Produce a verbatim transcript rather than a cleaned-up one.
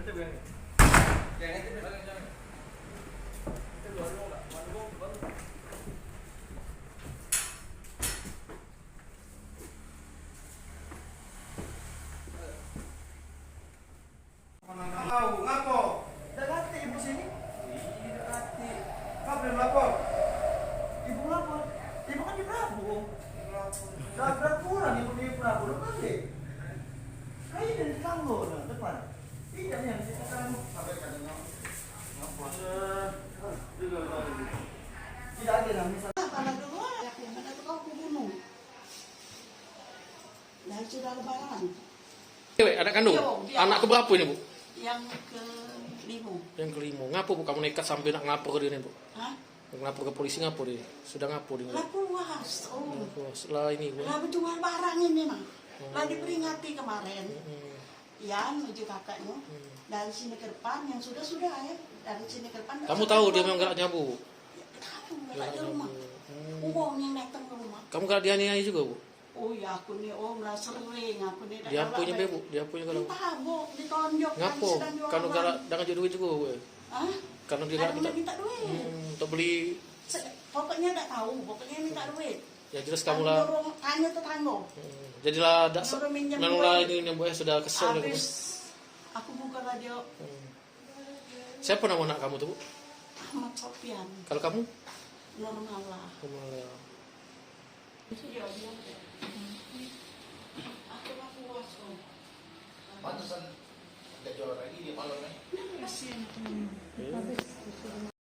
Mana tahu, ngapo? Dak katik ibu sini? Iya, dak katik. Ngapo belum lapor? Ibu lapor. Ibu kan di Prabu. Dak, dak kurang ibu di Prabu, dak pandai. Kayak dari tanggo nah, depan. Tidak nih, yang kita kan sampai kadang ngapo. Eh, tidak ada, misal. Mana dulu, mana dulu aku bunuh. Dah sudah lebaran. Cewek, anak kandung? Yo, dia. Anak keberapa ini, Bu? Yang kelima. Yang kelima. Ngapo, Bu, kamu nekat sampai nak ngelapor ke dia ni, Bu? Hah? Ngelapor ke polisi ngapo dia? Sudah ngapo dia? Lah puas, oh. Lah puas. Lah ini, Bu. Lah bejual barang ini, nah. Oh. Lah diperingati kemarin. Mm-mm. Yan, uji kakaknya. Hmm. Dari sini ke depan, yang sudah-sudah, ya. Dari sini ke depan. Kamu tahu dia memang galak nyabu? Ya, tahu, galak di rumah. Hmm. Uang yang datang ke rumah. Kamu galak dianiaya juga, Bu? Oh ya, aku ni, oh, merasa sering, aku ni dah. Diapo nyo be, Bu? Diapo nyo galak? Entah, Bu, ditonjok. Ngapo? Kan sedang jual. Kamu galak dengan duit juga, Bu? Hah? Kamu dia galak minta duit. Hmm, untuk beli. Se-, pokoknya dak tahu, pokoknya minta duit. Ya jelas kamu lah. Nyuruh tanya tetangga. Hmm, jadilah dak se-, nyuruh minjem duit. Lah ini, ini, Bu, ya, sudah kesel. Habis aku buka radio. Hmm. Siapa nama anak kamu tuh, Bu? Ahmad Sofian. Kalau kamu? Nurmala. Nurmala. Itu dia, dia. Aku mah puas, Om. Pantesan gak juara lagi dia malam, eh. Kasihan temen. Iya. Habis.